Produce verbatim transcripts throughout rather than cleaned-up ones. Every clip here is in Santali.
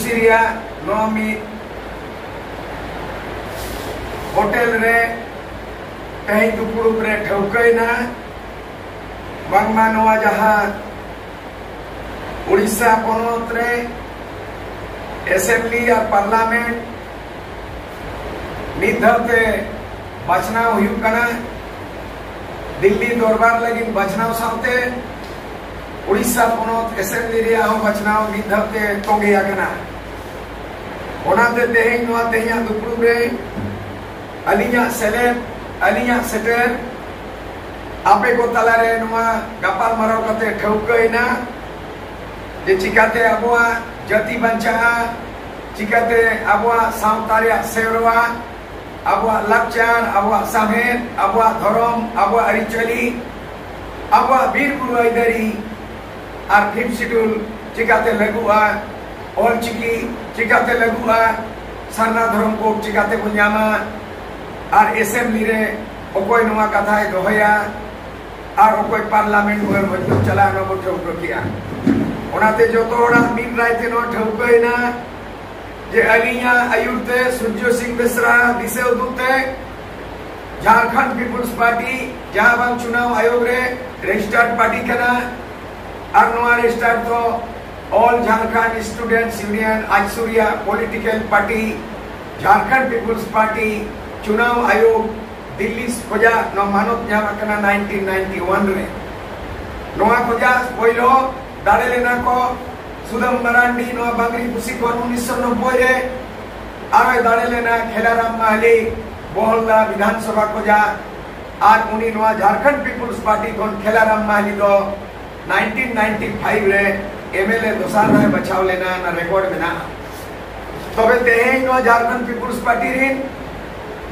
ᱨᱮᱭᱟᱜ ᱱᱚᱣᱟ ᱢᱤᱫ ᱦᱳᱴᱮᱞ ᱨᱮ ᱛᱮᱦᱮᱧ ᱫᱩᱯᱲᱩᱵ ᱨᱮ ᱴᱷᱟᱹᱣᱠᱟᱹᱭᱮᱱᱟ, ᱵᱟᱝᱢᱟ ᱱᱚᱣᱟ ᱡᱟᱦᱟᱸ ᱩᱲᱤᱥᱥᱟ ᱯᱚᱱᱚᱛ ᱨᱮ ᱮᱥᱮᱢᱵᱞᱤ ᱟᱨ ᱯᱟᱨᱞᱟᱢᱮᱱᱴ ᱢᱤᱫ ᱫᱷᱟᱣ ᱛᱮ ᱵᱟᱪᱷᱱᱟᱣ ᱦᱩᱭᱩᱜ ᱠᱟᱱᱟ, ᱫᱤᱞᱞᱤ ᱫᱚᱨᱵᱟᱨ ᱞᱟᱹᱜᱤᱫ ᱵᱟᱪᱷᱱᱟᱣ ᱥᱟᱶᱛᱮ ᱩᱲᱤᱥᱥᱟ ᱯᱚᱱᱚᱛ ᱮᱥᱮᱢᱵᱞᱤ ᱨᱮᱭᱟᱜ ᱦᱚᱸ ᱵᱟᱪᱷᱱᱟᱣ ᱢᱤᱫ ᱫᱷᱟᱣ ᱛᱮ ᱛᱚᱸᱜᱮ ᱟᱠᱟᱱᱟ᱾ ᱚᱱᱟᱛᱮ ᱛᱮᱦᱮᱧ ᱱᱚᱣᱟ ᱛᱮᱦᱮᱧᱟᱜ ᱫᱩᱯᱲᱩᱵ ᱨᱮ ᱟᱹᱞᱤᱧᱟᱜ ᱥᱮᱞᱮᱫ, ᱟᱹᱞᱤᱧᱟᱜ ᱥᱮᱴᱮᱨ, ᱟᱯᱮ ᱠᱚ ᱛᱟᱞᱟᱨᱮ ᱱᱚᱣᱟ ᱜᱟᱯᱟᱞᱢᱟᱨᱟᱣ ᱠᱟᱛᱮ ᱴᱷᱟᱹᱣᱠᱟᱹᱭᱮᱱᱟ ᱡᱮ ᱪᱤᱠᱟᱛᱮ ᱟᱵᱚᱣᱟᱜ ᱡᱟᱹᱛᱤ ᱵᱟᱧᱪᱟᱜᱼᱟ, ᱪᱤᱠᱟᱛᱮ ᱟᱵᱚᱣᱟᱜ ᱥᱟᱶᱛᱟ ᱨᱮᱭᱟᱜ ᱥᱮᱨᱣᱟ, ᱟᱵᱚᱣᱟᱜ ᱞᱟᱠᱪᱟᱨ, ᱟᱵᱚᱣᱟᱜ ᱥᱟᱶᱦᱮᱫ, ᱟᱵᱚᱣᱟᱜ ᱫᱷᱚᱨᱚᱢ, ᱟᱵᱚᱣᱟᱜ ᱟᱹᱨᱤᱪᱟᱹᱞᱤ, ᱟᱵᱚᱣᱟᱜ ᱵᱤᱨ ᱵᱩᱨᱩ ᱟᱹᱭᱫᱟᱹᱨᱤ ᱟᱨ ᱯᱷᱤᱯᱛᱷ ᱥᱤᱰᱩᱞ ᱪᱤᱠᱟᱛᱮ ᱞᱟᱹᱜᱩᱜᱼᱟ, ᱚᱞ ᱪᱤᱠᱤ ᱪᱤᱠᱟᱛᱮ ᱞᱟᱹᱜᱩᱜᱼᱟ, ᱥᱟᱨᱱᱟ ᱫᱷᱚᱨᱚᱢ ᱠᱳᱰ ᱪᱤᱠᱟᱛᱮ ᱵᱚᱱ ᱧᱟᱢᱟ, ᱟᱨ ᱮᱥᱮᱢᱵᱞᱤ ᱨᱮ ᱚᱠᱚᱭ ᱱᱚᱣᱟ ᱠᱟᱛᱷᱟᱭ ᱫᱚᱦᱚᱭᱟ, ᱟᱨ ᱚᱠᱚᱭ ᱯᱟᱨᱞᱟᱢᱮᱱᱴ ᱵᱚᱱ ᱪᱟᱞᱟᱜᱼᱟ, ᱱᱚᱣᱟ ᱵᱚᱱ ᱴᱷᱟᱹᱣᱠᱟᱹ ᱠᱮᱜᱼᱟ᱾ ᱚᱱᱟᱛᱮ ᱡᱚᱛᱚ ᱦᱚᱲᱟᱜ ᱢᱤᱫ ᱨᱟᱭ ᱛᱮ ᱱᱚᱣᱟ ᱴᱷᱟᱹᱣᱠᱟᱹᱭᱮᱱᱟ ᱡᱮ ᱟᱹᱞᱤᱧᱟᱜ ᱟᱹᱭᱩᱨ ᱛᱮ ᱥᱩᱨᱡᱚ ᱥᱤᱝ ᱵᱮᱥᱨᱟ ᱫᱤᱥᱟᱹ ᱩᱫᱩᱜ ᱛᱮ ᱡᱷᱟᱲᱠᱷᱚᱸᱰ ᱯᱤᱯᱩᱞᱥ ᱯᱟᱨᱴᱤ, ᱡᱟᱦᱟᱸ ᱵᱟᱝ ᱪᱩᱱᱟᱣ ᱟᱭᱳᱜᱽ ᱨᱮ ᱨᱮᱡᱤᱥᱴᱟᱨᱰ ᱯᱟᱨᱴᱤ ᱠᱟᱱᱟ, ᱟᱨ ᱱᱚᱣᱟ ᱨᱮᱡᱤᱥᱴᱟᱨ ᱫᱚ all Jharkhand students union AJSU ᱨᱮᱭᱟᱜ political party Jharkhand people's party ᱪᱩᱱᱟᱣ ᱟᱭᱳᱜᱽ ᱫᱤᱞᱞᱤ ᱠᱷᱚᱡᱟᱜ ᱱᱚᱣᱟ ᱢᱟᱱᱚᱛ ᱧᱟᱢ ᱟᱠᱟᱱᱟ ᱱᱟᱭᱤᱱᱴᱤᱱ ᱱᱟᱭᱤᱱᱴᱤ ᱳᱣᱟᱱ ᱨᱮ᱾ ᱱᱚᱣᱟ ᱠᱷᱚᱡᱟᱜ ᱯᱳᱭᱞᱳ ᱫᱟᱲᱮ ᱞᱮᱱᱟ ᱠᱚ ᱥᱩᱫᱟᱢ ᱢᱟᱨᱟᱱᱰᱤ ᱱᱚᱣᱟ ᱵᱟᱝᱨᱤ ᱯᱩᱥᱤ ᱠᱷᱚᱱ ᱩᱱᱤᱥᱥᱚ ᱱᱚᱵᱵᱳᱭ ᱨᱮ, ᱟᱨᱚᱭ ᱫᱟᱲᱮ ᱞᱮᱱᱟ ᱠᱷᱮᱞᱟᱨᱟᱢ ᱢᱟᱦᱞᱤ ᱵᱚᱦᱚᱞᱫᱟ ᱵᱤᱫᱷᱟᱱ ᱥᱚᱵᱷᱟ ᱠᱷᱚᱡᱟᱜ, ᱟᱨ ᱩᱱᱤ ᱱᱚᱣᱟ ᱡᱷᱟᱲᱠᱷᱚᱸᱰ ᱯᱤᱯᱩᱞᱥ ᱯᱟᱨᱴᱤ ᱠᱷᱚᱱ ᱠᱷᱮᱞᱟᱨᱟᱢ ᱢᱟᱦᱞᱤ ᱫᱚ ᱱᱟᱭᱤᱱᱴᱤᱱ ᱱᱟᱭᱤᱱᱴᱤ ᱯᱷᱟᱭᱤᱵᱷ ᱨᱮ ᱮᱢᱮᱞᱮ ᱫᱚᱥᱟᱨ ᱫᱷᱟᱣ ᱵᱟᱪᱷᱟᱣ ᱞᱮᱱᱟ, ᱚᱱᱟ ᱨᱮᱠᱚᱨᱰ ᱢᱮᱱᱟᱜᱼᱟ᱾ ᱛᱚᱵᱮ ᱛᱮᱦᱮᱧ ᱱᱚᱣᱟ ᱡᱷᱟᱲᱠᱷᱚᱸᱰ ᱯᱤᱯᱩᱞᱥ ᱯᱟᱨᱴᱤ ᱨᱮᱱ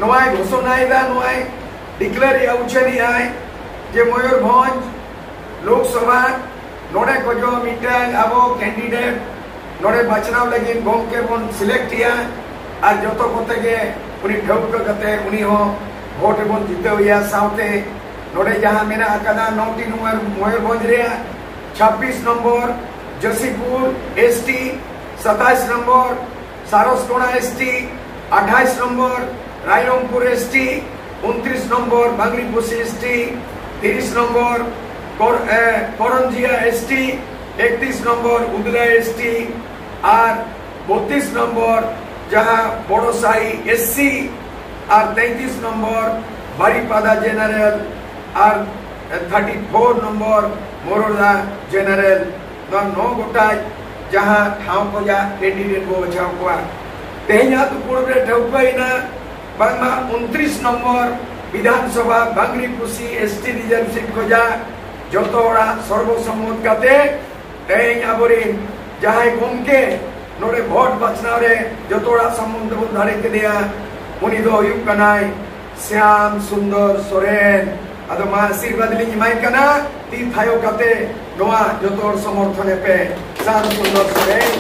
ᱱᱚᱣᱟᱭ ᱜᱷᱳᱥᱚᱱᱟᱭᱮᱫᱟ, ᱱᱚᱣᱟᱭ ᱰᱤᱠᱞᱮᱭᱟᱨ ᱮᱫᱟ, ᱩᱪᱷᱟᱹᱱᱮᱫ ᱟᱭ ᱡᱮ ᱢᱚᱭᱩᱨᱵᱷᱚᱸᱡᱽ ᱞᱳᱠᱥᱚᱵᱷᱟ ᱱᱚᱰᱮ ᱠᱷᱚᱡᱚᱜ ᱢᱤᱫᱴᱟᱝ ᱟᱵᱚ ᱠᱮᱱᱰᱤᱰᱮᱴ ᱱᱚᱰᱮ ᱵᱟᱪᱷᱱᱟᱣ ᱞᱟᱹᱜᱤᱫ ᱜᱚᱢᱠᱮ ᱵᱚᱱ ᱥᱤᱞᱮᱠᱴ ᱮᱭᱟ, ᱟᱨ ᱡᱚᱛᱚ ᱠᱚᱛᱮ ᱜᱮ ᱩᱱᱤ ᱴᱷᱟᱹᱣᱠᱟᱹ ᱠᱟᱛᱮ ᱩᱱᱤ ᱦᱚᱸ ᱵᱷᱳᱴ ᱨᱮᱵᱚᱱ ᱡᱤᱛᱟᱹᱣ ᱮᱭᱟ᱾ ᱥᱟᱶᱛᱮ ᱱᱚᱰᱮ ᱡᱟᱦᱟᱸ ᱢᱮᱱᱟᱜ ᱟᱠᱟᱫᱟ ᱱᱚᱴᱤ ᱱᱚᱢᱵᱚᱨ ᱢᱚᱭᱩᱨᱵᱷᱚᱸᱡᱽ ᱨᱮᱭᱟᱜ ᱪᱷᱟᱵᱵᱤᱥ ᱱᱚᱢᱵᱚᱨ ᱡᱚᱥᱤᱯᱩᱨ ᱮᱥ ᱴᱤ ᱥᱟᱛᱟᱭᱤᱥ ᱱᱚᱢᱵᱚᱨ ᱥᱟᱨᱚᱥᱠᱳᱱᱟ ᱮᱥᱴᱤ, ᱟᱴᱷᱟᱭᱤᱥ ᱱᱚᱢᱵᱚᱨ ᱨᱟᱭᱨᱚᱝᱯᱩᱨ ᱮᱥᱴᱤ, ᱩᱱᱛᱨᱤᱥ ᱱᱚᱢᱵᱚᱨ ᱵᱟᱝᱨᱤᱯᱚᱥᱤ ᱮᱥᱴᱤ, ᱛᱤᱨᱤᱥ ᱱᱚᱢᱵᱚᱨ ᱠᱚᱨ-, ᱮ, ᱠᱚᱨᱚᱱᱡᱤᱭᱟ ᱮᱥᱴᱤ, ᱮᱠᱛᱨᱤᱥ ᱱᱚᱢᱵᱚᱨ ᱩᱫᱽᱞᱟ ᱮᱥᱴᱤ ᱟᱨ ᱵᱚᱛᱛᱨᱤᱥ ᱱᱚᱢᱵᱚᱨ ᱡᱟᱦᱟᱸ ᱵᱚᱲᱚᱥᱟᱦᱤ ᱮᱥᱥᱤ ᱟᱨ ᱛᱮᱛᱨᱤᱥ ᱱᱚᱢᱵᱚᱨ ᱵᱟᱨᱤᱯᱟᱫᱟ ᱡᱮᱱᱟᱨᱮᱞ ᱟᱨ thirty four number Morada general, ᱱᱚᱣᱟ ᱱᱚ ᱜᱚᱴᱟᱡ ᱡᱟᱦᱟᱸ ᱴᱷᱟᱶ ᱠᱷᱚᱱᱟᱜ ᱠᱮᱱᱰᱤᱰᱮᱴ ᱵᱚ ᱵᱟᱪᱷᱟᱣ ᱠᱚᱣᱟ᱾ ᱛᱮᱦᱮᱧᱟᱜ ᱫᱩᱯᱩᱲ ᱨᱮ ᱴᱷᱟᱹᱣᱠᱟᱹᱭᱮᱱᱟ ᱵᱟᱝᱢᱟ ᱩᱱᱛᱨᱤᱥ ᱱᱚᱢᱵᱚᱨ ᱵᱤᱫᱷᱟᱱ ᱥᱚᱵᱷᱟ ᱵᱟᱝᱨᱤᱯᱚᱥᱤ ᱮᱥᱴᱤ ᱨᱤᱡᱟᱨᱵᱷ ᱥᱤᱴ ᱠᱷᱚᱱᱟᱜ ᱡᱚᱛᱚ ᱦᱚᱲᱟᱜ ᱥᱚᱨᱵᱚ ᱥᱚᱢᱢᱚᱛ ᱠᱟᱛᱮ ᱛᱮᱦᱮᱧ ᱟᱵᱚᱨᱮᱱ ᱡᱟᱦᱟᱸᱭ ᱜᱚᱢᱠᱮ ᱱᱚᱰᱮ ᱵᱷᱳᱴ ᱵᱟᱪᱷᱱᱟᱣ ᱨᱮ ᱡᱚᱛᱚ ᱦᱚᱲᱟᱜ ᱥᱚᱢᱢᱚᱛ ᱛᱮᱵᱚᱱ ᱫᱟᱲᱮ ᱠᱮᱫᱮᱭᱟ, ᱩᱱᱤ ᱫᱚ ᱦᱩᱭᱩᱜ ᱠᱟᱱᱟᱭ ᱥᱭᱟᱢ ᱥᱩᱱᱫᱚᱨ ᱥᱚᱨᱮᱱ᱾ ᱟᱫᱚ ᱢᱟ ᱟᱥᱤᱨᱵᱟᱫᱽ ᱞᱤᱧ ᱮᱢᱟᱭ ᱠᱟᱱᱟ, ᱛᱤ ᱛᱷᱟᱭᱚ ᱠᱟᱛᱮ ᱱᱚᱣᱟ ᱡᱚᱛᱚ ᱦᱚᱲ ᱥᱚᱢᱚᱨᱛᱷᱚᱱ ᱮ ᱯᱮ᱾ ᱥᱭᱟᱢ ᱥᱩᱱᱫᱚᱨ ᱥᱚᱨᱮᱱ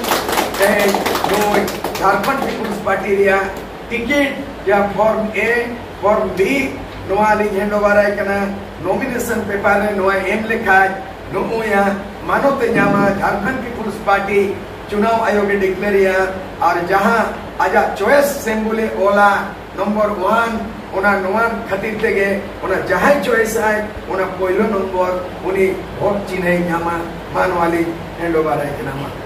ᱛᱮᱦᱮᱧ ᱱᱩᱭ ᱡᱷᱟᱲᱠᱷᱚᱸᱰ ᱯᱤᱯᱩᱞᱥ ᱯᱟᱨᱴᱤ ᱨᱮᱭᱟᱜ ᱴᱤᱠᱤᱴ ᱡᱟ ᱯᱷᱚᱨᱢ ᱮ, ᱯᱷᱚᱨᱢ ᱵᱤ, ᱱᱚᱣᱟ ᱞᱤᱧ ᱦᱮᱱᱰ ᱳᱵᱷᱟᱨ ᱟᱭ ᱠᱟᱱᱟ᱾ ᱱᱚᱢᱤᱱᱮᱥᱚᱱ ᱯᱮᱯᱟᱨ ᱨᱮ ᱱᱚᱣᱟ ᱮᱢ ᱞᱮᱠᱷᱟᱡ ᱱᱩᱜᱩᱭᱟ ᱢᱟᱱᱚᱛ ᱮ ᱧᱟᱢᱟ, ᱡᱷᱟᱲᱠᱷᱚᱸᱰ ᱯᱤᱯᱩᱞᱥ ᱯᱟᱨᱴᱤ ᱪᱩᱱᱟᱣ ᱟᱭᱳᱜ ᱮ ᱰᱤᱠᱞᱮᱭᱟᱨ ᱮᱭᱟ᱾ ᱟᱨ ᱡᱟᱦᱟᱸ ᱟᱡᱟᱜ ᱪᱚᱭᱮᱥ ᱥᱤᱢᱵᱚᱞ ᱮ ᱚᱞᱟ, ᱱᱚᱢᱵᱚᱨ ᱚᱣᱟᱱ, ᱚᱱᱟ ᱱᱚᱣᱟ ᱠᱷᱟᱹᱛᱤᱨ ᱛᱮᱜᱮ ᱚᱱᱟ ᱡᱟᱦᱟᱸᱭ ᱪᱚᱭᱮᱥ ᱟᱭ, ᱚᱱᱟ ᱯᱳᱭᱞᱳ ᱱᱚᱢᱵᱚᱨ ᱩᱱᱤ ᱵᱷᱳᱴ ᱪᱤᱱᱦᱟᱹᱭ ᱧᱟᱢᱟ᱾ ᱢᱟ ᱱᱚᱣᱟ ᱞᱤᱧ ᱦᱮᱱᱰ ᱳᱵᱷᱟᱨ ᱟᱭ ᱠᱟᱱᱟ᱾ ᱢᱟ᱾